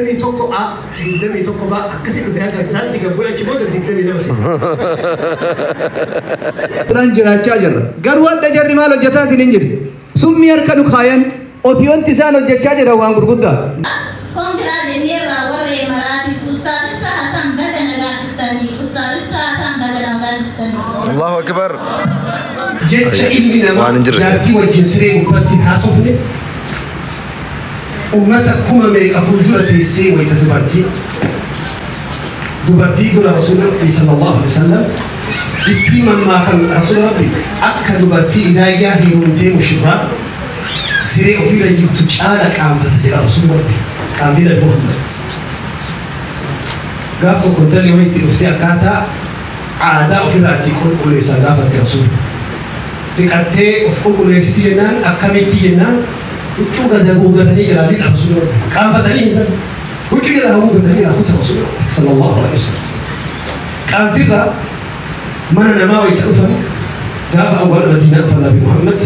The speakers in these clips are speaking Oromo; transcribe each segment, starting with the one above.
21 A 21 B akkasii dhufee akka isaatti gabboo achi booda 22 seena. Turan jiraachaa jirra. Garuu adda jarri maal hojjetaatiin hin jiru. Summii harka nu kaayan ofii wanti isaan hojjechaa jiran waan gurguddaa. Congrats jenneerraa warree maraatis Ustaaz Ibsaa Hasan baga nagaa dhuftanii Ustaaz Ibsaa Hasan baga nagaa dhuftanii. Allahu Akbar. Jecha ilmi namaa Waan hin jirre. Jaartii wajjin siree gubbaatti haasofne ummata kuma meeqa fuuldura teessee wayita dubartii dubartii dura Rasuula Rabbii sallallahu alaihi wasallam ittiin mammaakan Rasuula Rabbii akka dubartii idaayyaa heerumtee mushurraa siree ofiirra jirtu caala qaanfata jedha Rasuula Rabbii qaanfii Nabi Muhammad. Gaaf tokko intalli wayitti dhuftee akkaataa aadaa ofirraa itti qulqulleessan gaafatte Rasuula. Dhiqattee of qulqulleessiti jennaan akkamitti jennaan huccuu gad haguuggatanii jalaa lixa Rasuula Rabbii. Qaanfatanii hin galu. Huccuu jala haguuggatanii jalaa kuta Rasuula Rabbii sallallahu alaihi wasallam. Qaanfirraa mana namaa wayita dhufan gaafa awwaal Madiinaa dhufan Nabi Muhammad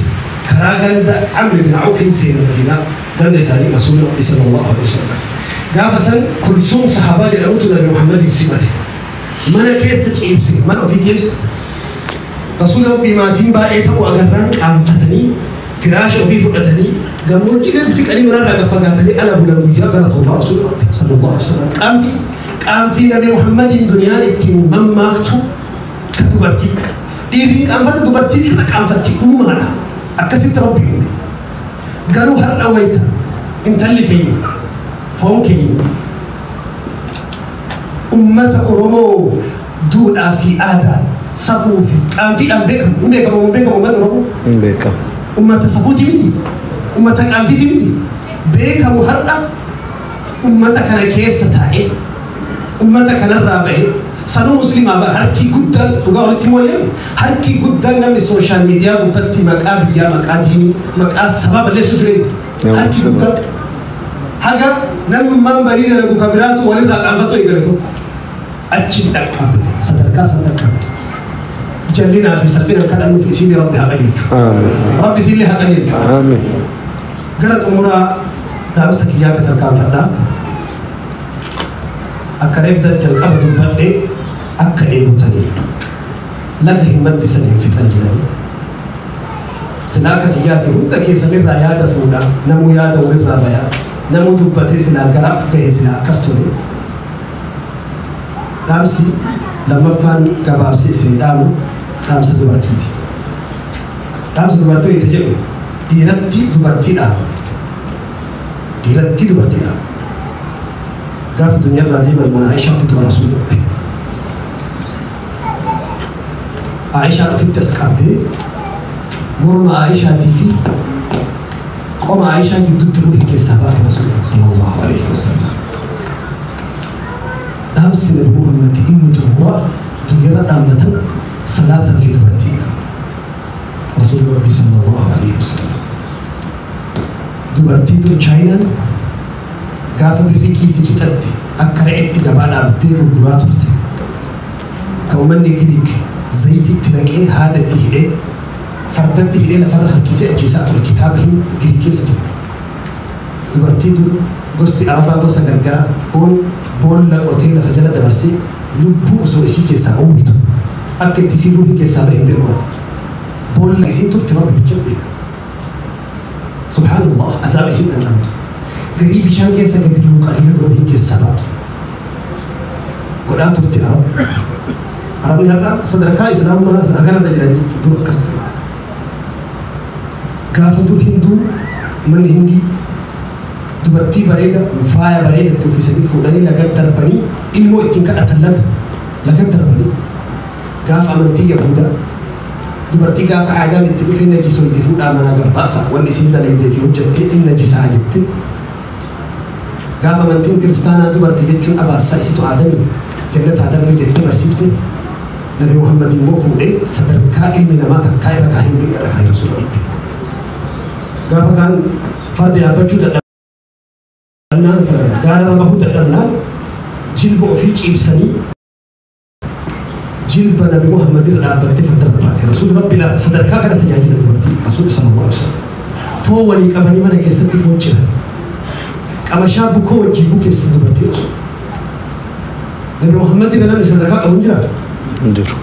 karaa ganda Amr bin Awfiin seena Madiinaa ganda isaanii Rasuula Rabbii sallallahu alaihi wasallam. Gaafa san Kulsuum sahaabaa jedhamutu Nabi Muhammadin simate. Mana keessa ciibse mana ofii keessa Rasuula Rabbii maatiin baay'ee ta'uu agarraan qaanfatanii firaasha ofii fudhatanii gammoojjii gadi siqanii manarraa gad fagaatanii ala bulan guyyaa gara torbaa Rasuula Rabbii sallallahu alaihi wasallam. Qaanfii qaanfii Nabi Muhammadiin duniyaan ittiin mammaaktu ka dubartii. Dhiirri qaanfata dubartiin irra qaanfatti uumaadha. Akkasitti Rabbi uume. Garuu har'a wayita intalli teenya foon keenya ummata Oromoo duudhaa fi aadaa safuu fi qaanfiidhaan beekamu hin beekamu hin beekamu uummanni Oromoo. Hin beekamu. Ummata safuuti miti ummata qaanfiiti miti beekamu har'a ummata kana keessa taa'ee ummata kanarraa bahee sanuu muslimaa bara harki guddaan dhugaa walitti mooyyamu harki guddaan namni social media gubbatti maqaa biyyaa maqaa diinii maqaa sabaa balleessu ture harki guddaan haga namnummaan barii dalagu ka biraatu walirraa qaanfatoo eegale tokko achi dhaqqabne sadarkaa san dhaqqabne jallinaa fi salphina kadhannuuf isiin Rabbi haa qajeelchu. Amiin. Rabbi isiillee haa qajeelchu. Amiin. Gara xumuraa dhaamsa kiyyaatti tarkaanfadhaa. Akka reefda jalqaba dubbadhe akka dheebotanii laga hin maddisan hin fixan jedhanii. Silaa akka kiyyaatti hunda keessanirraa yaada fuudhaa namuu yaada walirraa bayaa namuu dubbatee silaa garaaf gahe silaa akkas ture. Dhaamsi lammaffaan gabaabsee isin dhaamu dhaamsa dubartiiti. Dhaamsa dubartii itti jedhu dhiiratti dubartii dhaama. Dhiiratti dubartii dhaama. Gaafa duniyaarraa deeman mana Aishaatti du'a Rasuulli Rabbi. Aishaan ofitti as qabdee morma Aishaatii fi qoma Aishaa gidduutti ruuhi keessaa baate Rasuulli sallallahu alaihi wasallam. Dhaamsi Nabi Muhammad inni xumuraa duniyaarra dhaammatan salaataa fi dubartiidha. Rasuulli Rabbi sallallahu alaihi wasallam. Dubartii dur Chaayinaan gaafa birrii kiisii fixatte akka re'etti gabaa dhaabdee gurguraa turte. Kan uummanni Giriik zayitii itti naqee haada itti hidhee fardatti hidhee lafarra harkisee ajjeesaa ture kitaaba hin Giriik keessa jirtu. Dubartii dur gosti Arabaa gosa gargaraa kun boolla qotee lafa jala dabarsee lubbuu osoo isii keessaa oomitu akka itti isii ruuhii keessaa bahe hin beeku. Boolla isiin turte Rabbi bicha beeka. Subhaanallah azaaba isiin dhandhamtu. Garii bishaan keessa gadi luuqanii ruuhii keessaa baatu. Godhaa turte Arab. Arabni har'a sadarkaa Islaamummaa hagararra jiran jechuudha dur akkas ture. Gaafa dur Hinduu manni Hindii dubartii bareeda faaya bareeda itti uffisanii fuudhanii laga darbanii ilmoo ittiin kadhatan laga laga darbanii gaafa amantii Yahudaa dubartii gaafa aadaan itti dhufee najisoo itti fuudhaa manaa gabbaasa wanni isiin dalaydee fi hojjattee inni najisaa jette gaafa amantiin kiristaanaa dubartii jechuun abaarsaa isitu aadamii jannataa darbee jettee barsiifte Nabi Muhammad immoo fuudhee sadarkaa ilmi namaa takkaa irra kaa'ee hin beekne irra kaa'ee Rasuula Rabbi. Gaafa kaan farda yaabbachuu dadhabnaan gaara irra bahuu dadhabnaan jilba ofii ciibsanii jilba Nabi Muhammad irra dhaabbattee farda irra baate. Rasuulli Rabbi sadarkaa kana tajaajila dubartii Rasuulli sallallahu alaihi wasallam. Foon walii qabanii mana keessatti foon ciran. Qamashaa bukoo wajjin bukeessa dubartii osoo. Nabi Muhammad namni sadarkaa qabu hin jiraa? Hin jiru.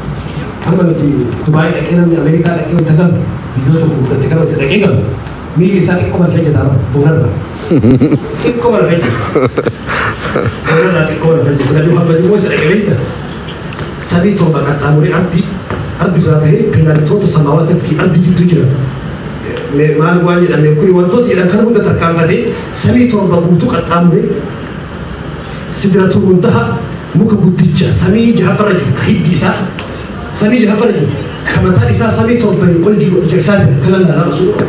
Amma nuti Dubaayii dhaqee namni Ameerikaa dhaqee wanta galu biyyoota gurguddate kana wanta dhaqee galu miilli isaa xiqqoo marfee jeta boonarra. Xiqqoo marfee jeta. Boonarraa xiqqoo marfee jeta. Nabi Muhammad immoo isa dhaqee beekta. Samii torba qaxxaamuree ardi irraa bahee pilaanetoota samaawaata fi ardi jidduu jiran. Maal waan jedhame kuni wantoota jedhan kana hunda tarkaanfatee samii torba guutuu qaxxaamuree sidratul muntaha muka guddicha samii jahafarra jiru ka hiddi isaa samii jahafarra jiru ka mataan isaa samii torbanii ol jiru ija isaatiin akkana laalaa rasuula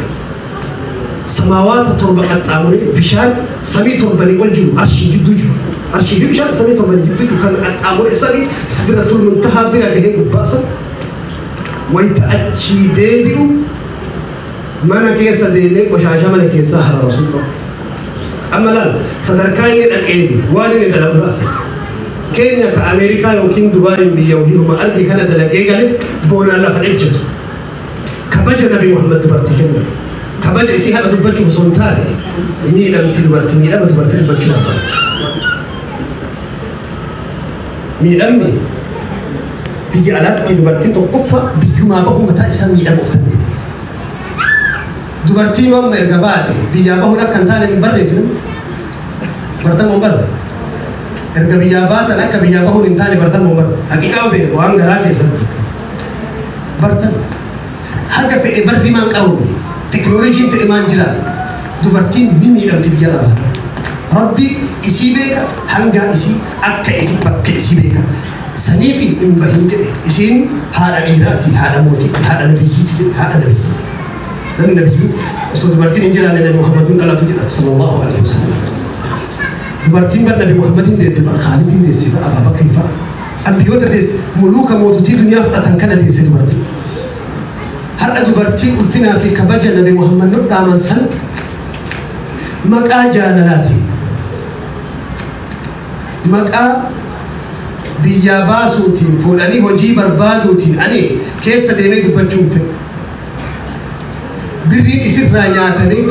samaawaata torba qaxxaamuree bishaan samii torbanii ol jiru arshii jidduu jiru arshii fi bishaan samii torbanii jidduu jiru kan qaxxaamuree samii sidratul muntahaa bira gahee gubbaasan wayita achii deebi'u mana keessa deemee qoshaashaa mana keessaa hara rasuula. Amma laal sadarkaa inni dhaqee waan inni dalagu laal. Keenya ka Ameerikaa yookiin Dubaayin biyya wayii arge kana dalagee gale boonaan lafa ejjetu. Kabaja Nabi Muhammad dubartii kenna. Kabaja isii haadha dubbachuuf osoo hin taane miidhamti dubartii miidhama dubartii dubbachuu barbaada. Miidhamni biyya alaatti dubartiin tokkoffaa biyyumaa bahu mataa isaa miidhama of danda'e. Dubartiin yoo amma erga baate biyyaa bahuun akka hin taane hin barreessinu. Bartamoo hin barre. Erga biyyaa baatan akka biyyaa bahuun hin taane bartamoo hin barre. Haqiiqaa beeku waan garaa keessatti. Bartan. Haga fedhe barri maan qabu teknooloojiin fedhe maan jira dubartiin ni miidhamti biyyarra baate. Rabbi isii beeka hangaa isii akka isii bakka isii beeka. Saniif hin bahin jedhe isiin haadha dhiiraati haadha mootiiti haadha nabiyyiiti jedhe haadha nabiyyi. Namni nabiyyi osoo dubartiin hin jiraanne Nabi Muhammaduun dhalatu jedha sallallahu alaihi wasallam. Dubartiin bar Nabi Muhammadin deette bar Khaalidin deesse bar Abaa Bakrin fa'a. Ambiyoota deesse muluuka moototii duniyaa fudhatan kana deesse dubartiin. Har'a dubartiin ulfinaa fi kabaja Nabi Muhammad nu dhaaman san maqaa jaalalaatiin maqaa biyyaa baasuutiin fuudhanii hojii barbaaduutiin ani keessa deemee dubbachuun fedhu. Birriin isirraa nyaatanii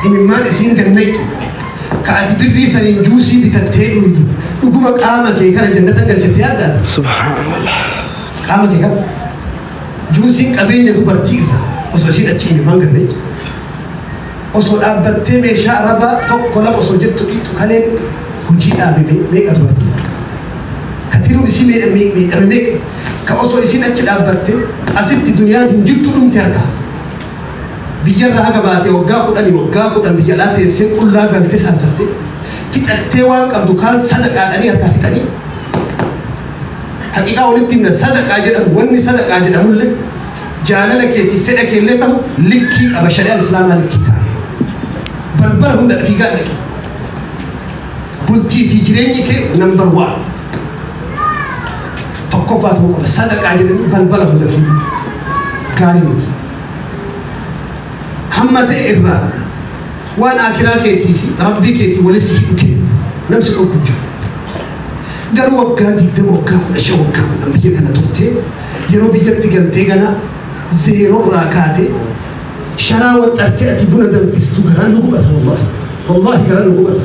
imimmaan isiin gannaytu ka ati birrii saniin juusii bitattee dhuydu dhuguma qaama kee kana jannata galchattee yaaddaata. Subhaanallah. Qaama kee kana juusiin qabeenya dubartii irraa osoo isiin achi imimmaan gannaytu osoo dhaabbattee meeshaa arabaa tokko lama osoo jettu dhiitu kaleen hojii dhaabe meeqa dubartii. Katiruun isii miidhame meeqa ka osoo isiin achi dhaabbattee asitti duniyaan hin jirtu dhumte harkaa. Biyyarraa haga baatee waggaa kudhanii waggaa kudhan biyya alaa teessee qullaa galtee santaftee fixattee waan qabdu kaan sadaqaadhanii harkaa fixanii. Haqiiqaa walitti himna sadaqaa jedhamu wanni sadaqaa jedhamullee jaalala keetiif fedha keellee ta'u likkii qaba shari'aan islaamaa likkii kaa'e. Balbala hunda fiigaa dhaqi. Bultii fi jireenyi kee nambar waan. Tokkoffaa ta'uu qaba sadaqaa jedhanii balbala hunda fiiguu gaarii miti. Hamma ta'e irraa waan akiraa keetii fi rabbii keetii walitti hidhu kennu namsi dhokku jiru. Garuu waggaa 20 waggaa 15 waggaa 10 biyya kana turtee yeroo biyyatti galtee gana zeeroorraa kaatee sharaa waxxartee ati buna danfistu garaan nu gubata wallaahi. Wallaahi garaan nu gubata.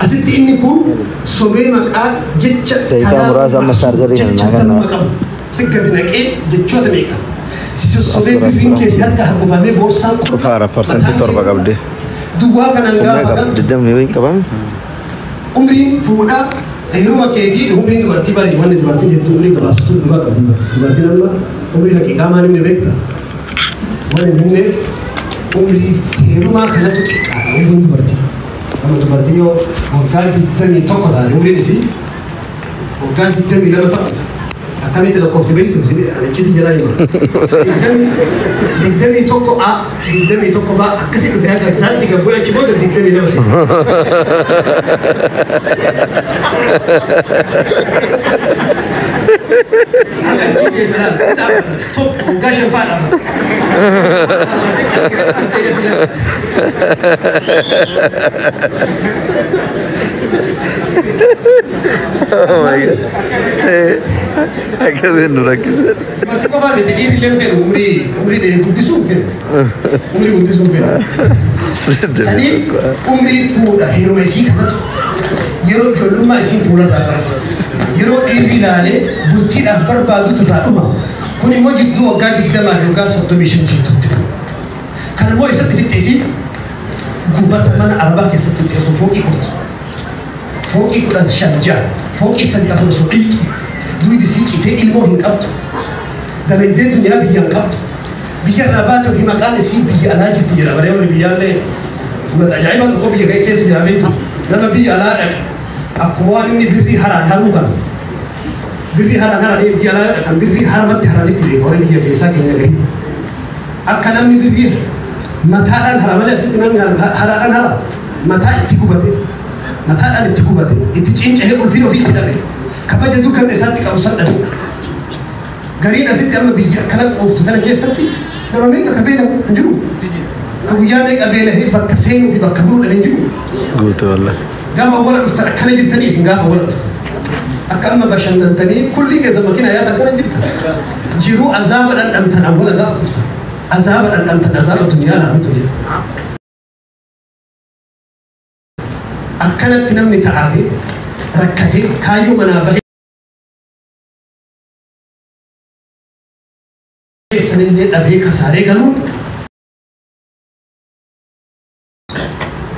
Asitti inni kun sobee maqaa jecha Daqiiqaa muraasa amma chaarjarii jecha kana damma qabu. Si gadi naqee jechoota meeqa? Si sossobee birriin keessi harka hargufamee boorsaan qulla. Cufaara parsantii 7 qabdi. Duwwaa kanaan gaafa galtu Digdamni wayin qabame. umriin fuudhaa hiruma keetii umriin dubartii bari wanni dubartiin jettu umrii gabaabsituu dhugaa qabdi bara. Dubartiin amma umrii haqiiqaa maal himne beekta? Waan hin himneef umrii heerumaa kanatu xiqqaadha umriin dubartii. Amma dubartii yoo waggaa 21 taate umriin isii waggaa 22 ta'u akkamitti lakkoofti beektu achitti jalaa hima. 21 A 21 B akkasii dhufe akka isaatti gabbuu achi booda 22 seena. Akka achi deebiraa dhaabbata stop waggaa shanfaa dhaabbata. Oh my God. Akkasiin nu rakkisan. Dubartii qofaa miti, dhiirri illee fedhu umrii guddisuu hin fedhu. Umrii guddisuu hin fedhu. Sanii umrii fuudha heeruma isii kanatu yeroo ijoollummaa isiin fuularraa qaba. Yeroo dhiirri ilaalee bultiidhaaf barbaadutu irraa dhuma. Kun immoo jidduu waggaa 20 fi waggaa 35 jidduutti. Kan immoo isatti fixxe isiin gubata mana arabaa keessatti fixxe osoo fooqii kortu. Fooqii 10, 5, 6, fooqii 3, 4 osoo dhiitu. Duydi isii citee ilmoo hin qabdu. Dalaydee duniyaa biyya hin qabdu. Biyya irraa baate ofii maqaan isii biyya alaa jirti jedha. Baree warri biyyaallee uummata ajaa'ibaa tokko biyya keessa jira beektu. Nama biyya alaa dhaqe akkuma waan inni birrii haraan haruu kana. Birrii haraan haranii biyya alaa dhaqan birrii haramatti haranitti deema warri biyya keessaa keenya garii. Akka namni birrii mataadhaan hara malee asitti namni haraadhaan hara mataa itti gubate, mataadhaan itti gubate, itti cincahee, ulfina ofii itti dhabe, kabaja dur kan isaatti qabu san dhabe. Gariin asitti amma biyya akkana qooftu tana keessatti nama meeqa ka beelamu hin jiru. Ka guyyaa meeqa beelahee bakka seenuu fi bakka buluu dhabe hin jiru. Guutuu wallahi. Gaafa wala dhuftan akkana jirtanii, isin gaafa wala dhuftan akka amma bashannantanii kulli keessa makiina yaatan akkana jirtan. Jiruu azaaba dhandhamtan awwala gaafa dhuftan. Azaaba dhandhamtan, azaaba duniyaa laamu duniyaa. Akkanatti namni ta'aafee rakkatee kaayyoo manaa bahee sanillee dhabee kasaaree galuun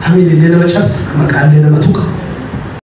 hamiilillee nama cabsa, maqaallee nama tuqa.